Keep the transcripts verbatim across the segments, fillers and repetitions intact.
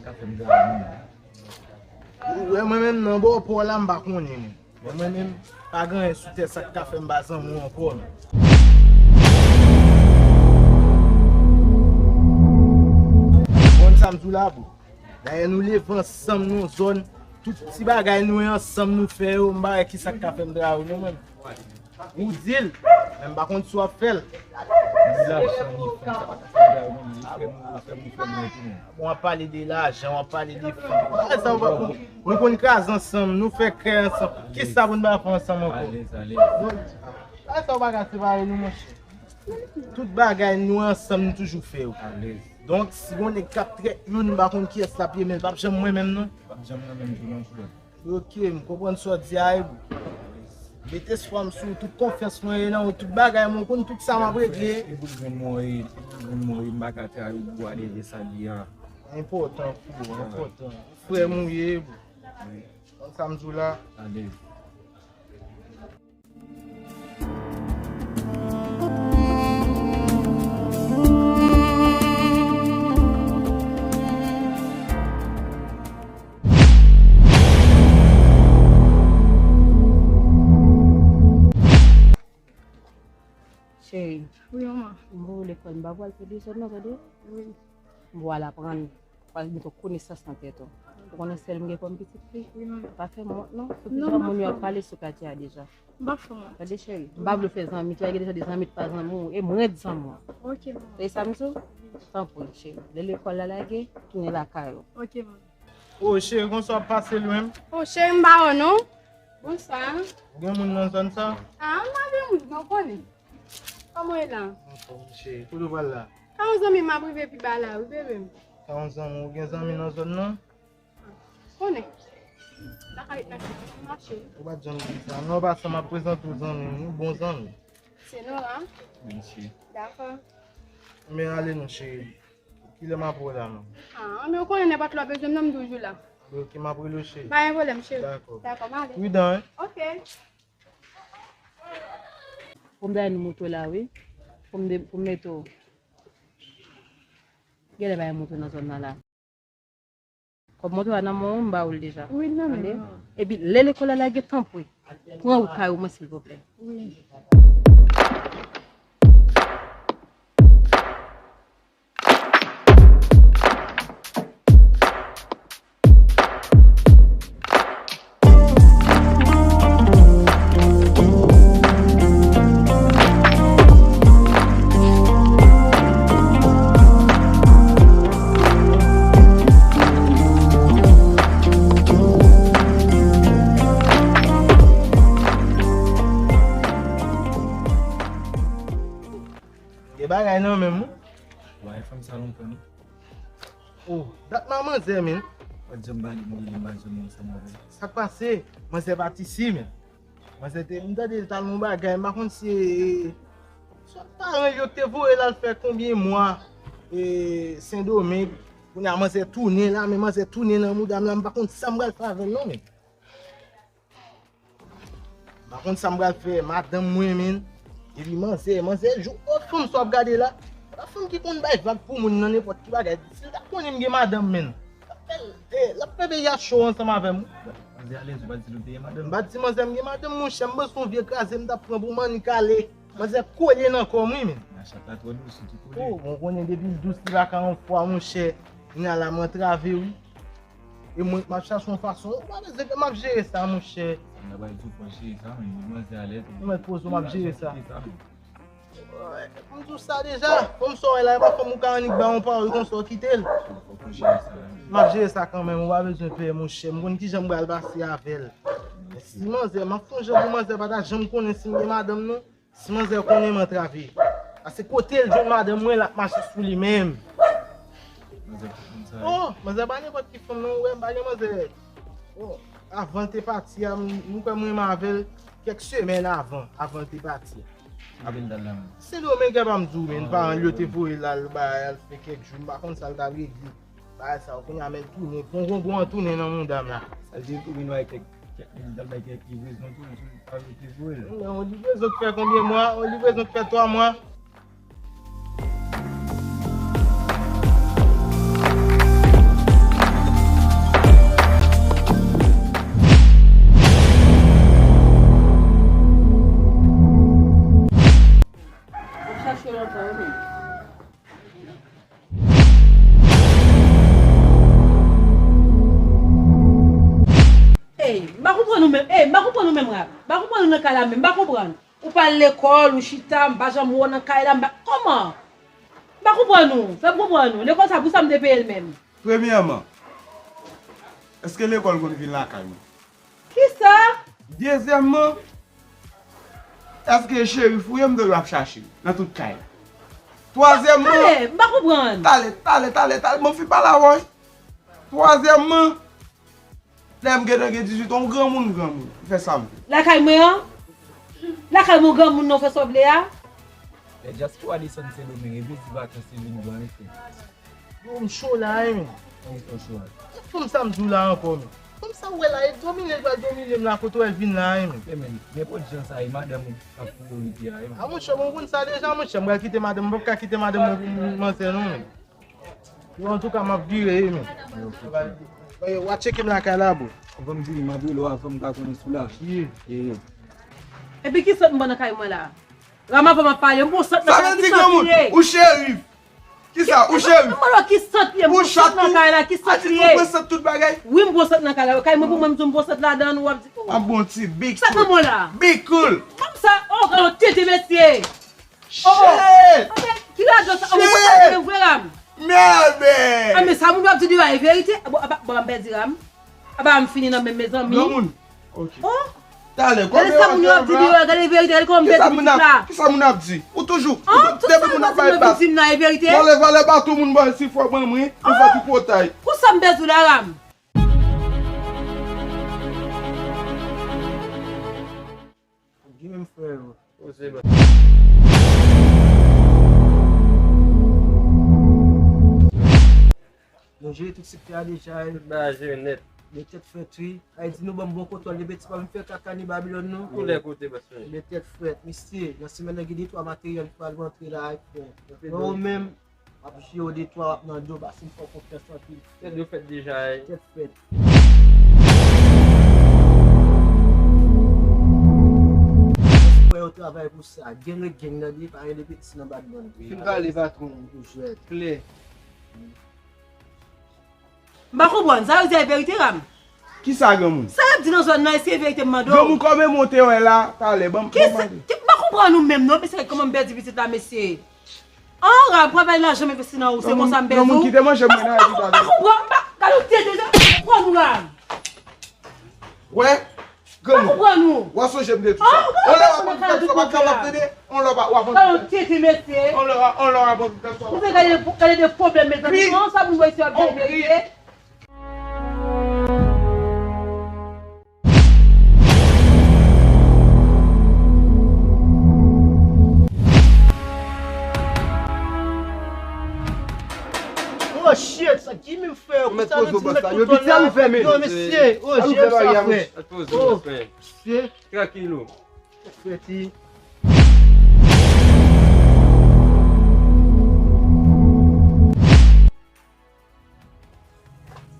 Ka fè m travay mwen. Ou wè mwen menm nan bò pò la, m pa konnen, men. Men mwen menm, pa gen anyen sou tè sa k ka fè m pa zanmi w ankò, non. Konn sa m di w la, bro. Dayè, nou leve ansanm nan zòn. Tout ti bagay nou ansanm nou fè yo, m pa wè ki sa k ka fè m travay, non, mwen. Ou di l, men m pa konn si w ap fè l. Ni lajan, ni fanm, sa pa ka fè m travay, non, men li frè m, li frè m, li frè m, li frè m. Bon, w ap pale de lajan, w ap pale de fanm. Bagay sa w pa konn. Nou konn kraze ansanm, nou fè kè ansanm. Kisa pou n pa fè ansanm ankò? Alèz, alèz. Bagay sa w pa ka separe nou, monchè. Tout bagay nou ansanm, nou toujou fè yo. Alèz. Donk, si gon nèg k ap trèt youn, m pa konn kiyès l ap ye, men l p ap janm mwen menm, non. P ap janm mwen menm tou, non, frè. Ok, m konprann sa w di a, wi, bro. Met espwa m sou ou, tout konfyans mwen ye nan ou, tout bagay mwen konn tout sa m ap regle. E pou l jwenn mwen, e pou l jwenn mwen, e m pa ka travay pou ale de sa li a. Enpòtan, frè, enpòtan. Frè m ou ye, bro. Wi. Konn sa m di w la. Alèz. Cheri, wi, manman. M voye w lekòl, m pa pral fè dezòd non, tande? Wi. M pral aprann, pral mete konesans nan tèt ou. Ou konnen sèl m gen kòm pitit li? Wi, manman. Pa fè m wont non. Fè non, pita moun yo ap pale sou katye a deja. M pa fè wont. Tande, cheri, m pa vle w fè zanmi, ki gen deja de zanmi ki pa zanmi w, e m rèd zanmi w. Ok, manman. Tande sa m di w? Tanpri, cheri. Lè lekòl la lage, tounen lakay ou. Ok, manman. O, cheri, konsa w ap pase lwen m? O, cheri, m pa wè w non. Bonswa. Ou gen moun nan zòn sa? A, m pa gen moun, non, konnen. Kòman w ye la? Anfòm, cheri. Kote w pral la? Ka yon zanmi m ap rive pi ba la, wi, bebe m. Ka yon zanmi, ou gen zanmi nan zòn nan? Konnen. Lakay mèsi, m mache. Ou pa t janm di sa. Non, pa sa, m ap prezante w zanmi m, wi, bon zanmi. Se Nora? Wi, cheri. Dakò. Men ale non, cheri. Kilè m ap wè w la menm? A, men ou konnen nenpòt lè w bezwen m nan, m toujou la. Ok, m ap rele w, cheri. Pa gen pwoblèm, cheri. Dakò. Dakò, m ale. Pridan, en? Ok. Pou m dèyè nou moto la, wi. Pou m de-, pou m mete w. Genlè pa gen moto nan zòn nan la. Kòb moto a nan men w, m ba ou l deja. Wi, nan men mwen. Epi, lè lekòl la lage, tanpri, pran wout kay ou mwen, silvouplè. Wi. Gen bagay nan men m, wi. Ou pa wè fanm sa lontan, non? O, dat m a manzè, men. Pa t janm pale m de li, m pa t janm ansanm avè l. Sa k pase? Manzè pati si, men. Manzè te, m tande l t al yon bagay, m pa konn si se paran l yo k te voye l al fè konbyen mwa, e, Sendomeng. Kounye a manzè tounen la, men manzè tounen nan mouda m la, m pa konn sa m pral fè avè l non, men. M pa konn sa m pral fè, madanm mwen, men. Epi manzè, manzè, jou, o, fanm sa w ap gade la. La fanm ki konn bay vag pou moun nan nenpòt ki bagay. Si l ta konnen m gen madanm, men. L ap fè, e, l ap fè peyi a cho ansanm avè m. Manzè alèz, ou pa t di l ou te gen madanm? M pa t di manzè m gen madanm, monchè. M panse yon vye kraze m t ap pran pou m annik ale. Manzè kole nan kò m, wi, men. Nan chat la twò dous, ou ki kole. O, mwen konnen depi l dous, li pa ka yon fwa, monchè. Kounye a la, m antrave, wi. E mwen k m ap chache yon fason. Ou pa bezwen fè m ap jere sa, monchè. Sa m ta pral di w, fò w jere sa, men, manzè alèz. Ou mèt poze w, m ap jere sa. Jere sa, men. Pou m di w sa deja, fanm sa w wè la, e pa fanm ou ka annik ba yon pawòl konsa w kite l. Fòk ou jere sa, men. M ap jere sa kanmenm, ou pa bezwen pè, monchè. M konn kijan m pral pase avè l. Men si manzè, m ap fè yon jan pou manzè pa ta janm konnen si m gen madanm, non. Si manzè konnen m antrave. Paske kote l jwenn madanm mwen, l ap mache sou li menm. Manzè pa konn sa. O, manzè pa nenpòt ki fanm non, ou wè m pa gen manzè. O, avan l te pati a, m, m kwè m renmen avè l kèk semèn avan, avan l te pati a. Kote l t al la menm? Sendomeng, pa m di w, men, paran l yo te voye l al bay, al fè kèk jou, m pa konn sa l t al regle. Bagay sa yo, kounye a men l tounen. Pran gongon an tounen nan mouda m la. Sa vle di l tou vin bay kèk, kèk, li t al bay kèk livrezon tou, li tou pa vle te voye l. Men yon livrezon k fè konbyen mwa? Yon livrezon k fè twa mwa. Ey, m pa konprann ou menm. Ey, m pa konprann ou menm, Rab. M pa konprann ou nan kay la menm. M pa konprann. Ou pa al lekòl, ou chita, m pa janm wè w nan kay la, m pa, kòman? M pa konprann ou. Fè m konprann ou. Lekòl sa, pou sa m te peye l menm? Premyèman, èske lekòl konn vin lakay mwen? Kisa? Dezyèmman, èske Cherif ou ye m te dwe ap chache nan tout kay la? Twazyèmman, tale, m pa konprann. Tale, tale, tale, tale, m ap fin pale avè w. Twazyèmman, lè m gentan gen dizuit an, yon granmoun, granmoun, m fè sa m vle. Lakay mwen an? Lakay mwen granmoun nan w fè sa w vle a? Lè dyaspora desann Sendomeng, epi di vakans li vin gran efè. Yo, m cho la, wi, men. Kòman w cho la? Fanm sa m di w la ankò, men. Fanm sa w wè la, e domine l pral domine m la, kote w wè l vin la, wi, men. Men, men, nenpòt jan sa ye, madanm ou k ap priyorite a, wi, men. A, monchè, bon, w konn sa deja, monchè. M pral kite madanm, m p ap ka kite madanm mwen pou manzè, non, men. Yo, antouka, m ap vire, wi, men. Yo, w a tcheke m lakay la, bro. Avan m vini, m ap rele w avan m ka konnen si w la. Ye, ye. Epi ki sant m pran nan kay mwen la? Rama, avan m ap pale, m pran sant nan kay la, ki sant li ye? Ou Cherif. Kisa? Ou Cherif? Mwen mande w ki sant li ye, m pran sant nan kay la, ki sant li ye? Ou pran sant tout bagay? Wi, m pran sant nan kay la. Kay mwen pou mwen, m di w m pran sant ladan, ou ap di, oh. M ap bon ti big cool. Sa nan mwen la? Big cool. Kòmsa, oh, gade yon tete mesye. Oh, oh. Shit! Anben, ki radyo sa? Oh, mwen pa vle vre, Ram. Merde! Anben, sa moun yo ap di deyò a, e verite? Bon, aba, bon, m pèdi Ram. Aba, m fini nan men mezanmi. Granmoun. Ok. Oh! Talè, gade sa moun yo ap di deyò a, gade verite, gade kòman m pèdi pitit la. Kisa moun ap di? Ou toujou, ou tou, depi moun ap bay bas. Tout sa moun ap di m nan, e verite? Valè, valè baton moun bò isi fò ban mwen, ou fè tripotay. Kou sa m pèdi w la, Ram? Gen menm frè yo. Nou jere tout sektè a deja, e. Tout bagay jere nèt. Men tèt frèt, wi. Ayiti, nou ban m bon kontwòl de betiz, pa vin fè kaka ni Babilòn, non. Koulè kote, bòs mwen. Men tèt frèt, mesye, nan semèn nan, gen de twa materyèl ki pral rantre la, e frè. Yo menm, w ap jere de twa, w ap nan do, paske m fè w konfyans anpil. Tèt yo fèt deja, e. Tèt frèt. Frè yo travay pou sa. Gang ret gang nan, li pa gen de betiz nan bad man. Fin pale, patwon. Klè. M pa konprann. Sa yo di a e verite, Ram? Kisa, granmoun? Sa y ap di nan zòn nan, èske e verite, m mande w? Granmoun, kòman monte wè la, talè, ban m, ban m mande. Ki sa? Ki, m pa konprann ou menm, non, mesye, kòman m pèdi pitit la, mesye. An, Ram, pran bay lajan m envesti nan ou, se konsa m pèdi w? Granmoun, kite manje mwen nan epi talè. M pa konprann, m pa, gade yon tete, m pa konprann ou, Ram. Wè, granmoun. M pa konprann ou. W a sonje m de tout sa. On lè w ap anvi fè sa, w pa kapab tande. On lè w ap anvi fè. Gade yon tete, mesye. On lè w ap anvi fè sa. Ou fè gade, gade de pwoblèm, mezanmi. An, sa moun wè isi ap gade verite. Oh shit, sa ki menm frè yo, konsa nou di nou met kouto la. Yo mesye, oh, jere sa frè. Oh, mesye. Trankilo. Frè ti.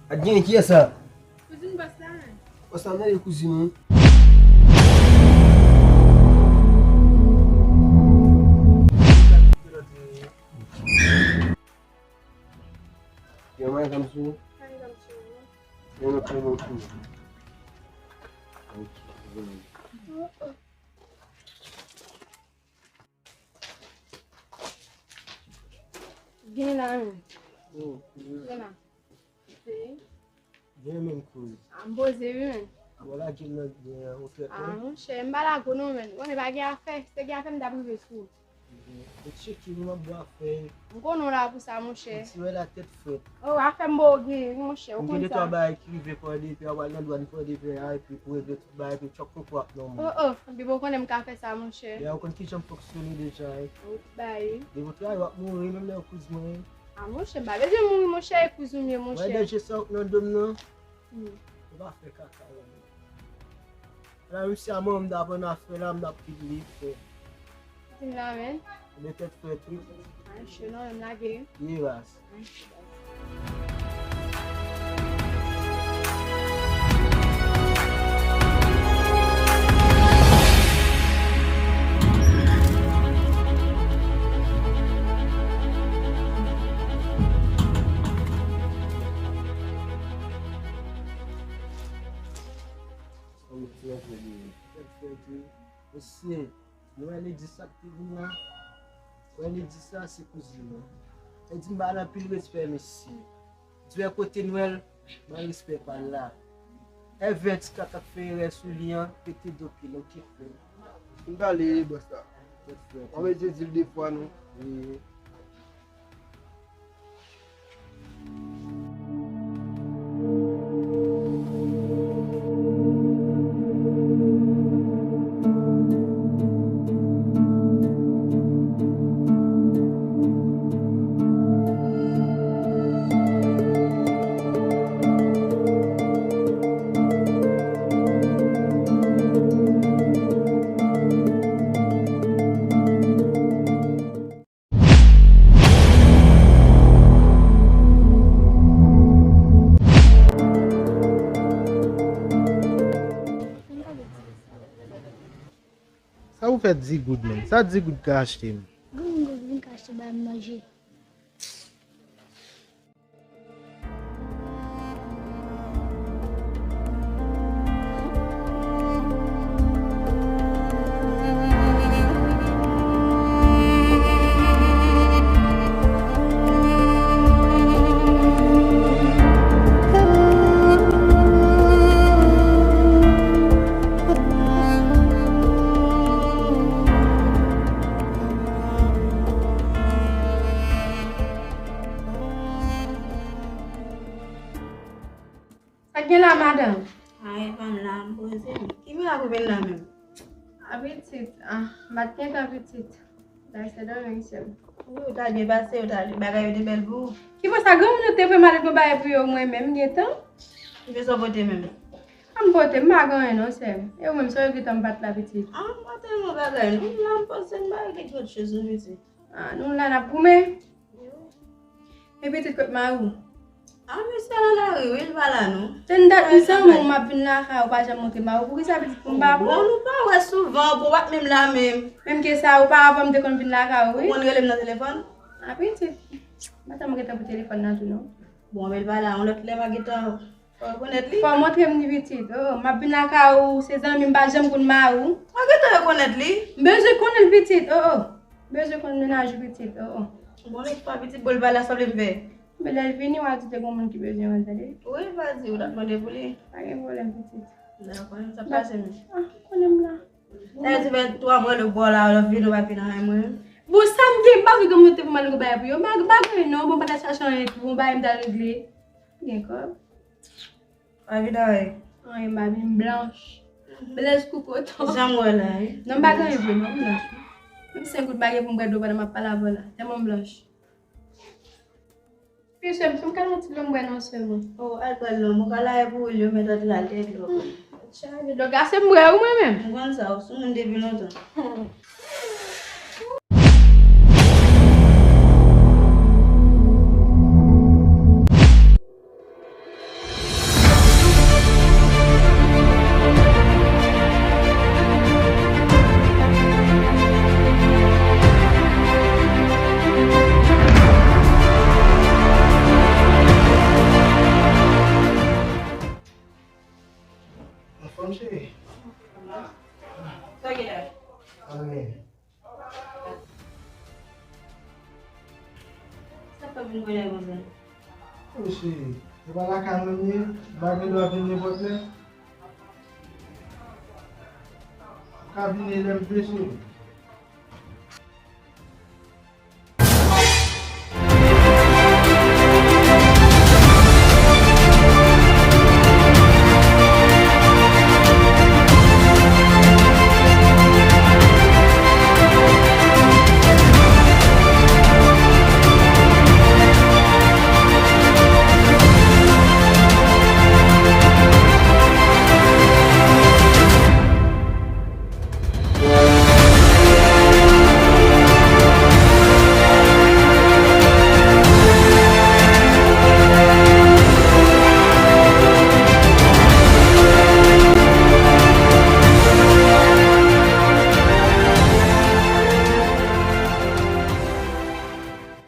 A gen kiyès sa? Kouzin bòs la, men. Bòs la, mande kouzin ou. Gen mwen, zanmi sou. Gen lòt, gen lòt. Ok. Gen la, men. Gen la. Gen menm kouz. A, m poze wi, men. Bon, lage m nan, gen, ou fè. A, monchè, m pa lage w non, men. Ou konnen pa gen afè. Si te gen afè, m t ap rive sou ou. Ou tcheke, m ap bò afè. M konnen w la pou sa, monchè. Ti wè la tèt frèt. Oh, afè m ba w gen, wi, monchè, ou konn sa. M gen de twa bagay ki rive pran depi a, w al nan dwàn pran depi a, epi pou regle tout bagay, epi chòk koko ap nan moun. Oh, oh, epi bon, ou konnen m ka fè sa, monchè. Ya, ou konn kijan m fonksyone deja, wi. Ou bay, wi. Depi w travay, w ap mouri, menm lè w kouz mwen. A, monchè, m pa bezwen mouri, monchè, e kouz ou m ye, monchè. Wè danje sa w nan do m nan. Hmm. Ou pa fè kaka, non. La, mesye, a mwen, m ta pran afè la, m t ap kite li, frè. Vin la, men. Li tèt frèt, wi. Ay, che non, m lage. Ye, baz. Ay, che, baz. Mesye, nou wè Lady sa k te vin la. Wè Lady sa, se kouzin mwen. Li di m ba l anpil respè, mesye. Di wè kote Nwèl, ban respè pa l la. Event ka k ap fè erè sou li an, pete do pye l, oke frè. M pale, bòs la. Mwen bezwen di l de fwa non. Wi. Sa ou fè di goud menm? Sa di goud ka achte m? Granmoun vin ka achte bay manje. Sa k gen la, madanm? Anyen, pa m la, m poze m. Ki mirak ou vin la menm? A pitit, ah, m pa t gen tan pitit. Bay se dòmi, sè m. Wi, ou ta byen pase, ou ta, bagay yo te bèl pou ou. Ki fè sa, granmoun yo te voye m al pou bagay pou yo, mwen menm, m gen tan? Ki fè sa w pote menm? A m pote, m pa gen anyen non, sè m. E ou menm, sa w gentan m pa t la pitit? Ah, m pa tèlman bagay non, m la, m poze m, bagay kèk lòt choz non, pitit. Ah, nou la n ap goumen. Men pitit, kot mari w? Ah, misye nan lari wi, li pa la non. Tann dat m sanm ou, m ap vin lakay ou, pa janm montre mari w. Poukisa pitit pou m pa pran? Bon, nou pa wè souvan, bon, w pa t menm la menm. Menm ke sa, oparavan m te konn vin lakay ou wi. Ou konn rele m nan telefòn? Ah, pitit, m pa t janm gentan pou telefòn nan tou non. Bon, men li pa la, yon lòt lè m a gentan Fò w rekonèt li. Fò w montre m li pitit. Oh, oh, m ap vin lakay ou, se zanmi m, m pa janm konn mari w. Mwen gentan rekonèt li. M bezwen konnen l pitit. Oh, oh. M bezwen konn mennaj ou pitit. Oh, oh. Bon, lè pa pitit, bon, l pa la, sa w vle m fè? Men lè l vini, w a di te gon moun ki bezwen wè l, tande. Wi, l pa di, ou t ap mande pou li. Pa gen pwoblèm, pitit. Dakò, sa pase menm. Ah, konnen m la. Sa vle di, men, tou apre le bò la, w ap vini, w pa vin anyen mwen. Bon, sa m gen, m pa vle granmoun te pou m al gwo bagay pou yo. M pa, m pa gen non, bon, m pa t al chache anyen tou, bon, bagay m t al regle. M gen kòb. Pa vin anyen. Anyen m pa vin blanch. Blanch kou koton. Jan m wè la, wi. Non, m pa gen anyen vre, non, m blanch. Menm senk goud m pa gen pou m bwè dlo pandan m ap pale avè w la. Tèlman m blanch. Pi sè m, fè m kal yon ti dlo m bwè non sèlman. Oh, al pran dlo, m ka la pou ou, yo mèt antre al dèyè dlo. Chaje dlo, gase m bwè wi mwen menm. M konn sa, ou sou moun depi lontan. Anfòm, cheri? Sa gen la? Anyen. Sa k fè w vin kounye a konsa? Mesye, se pa lakay mwen m ye, m pa gen dwa vin nenpòt lè. M ka vini lè m vle, cheri.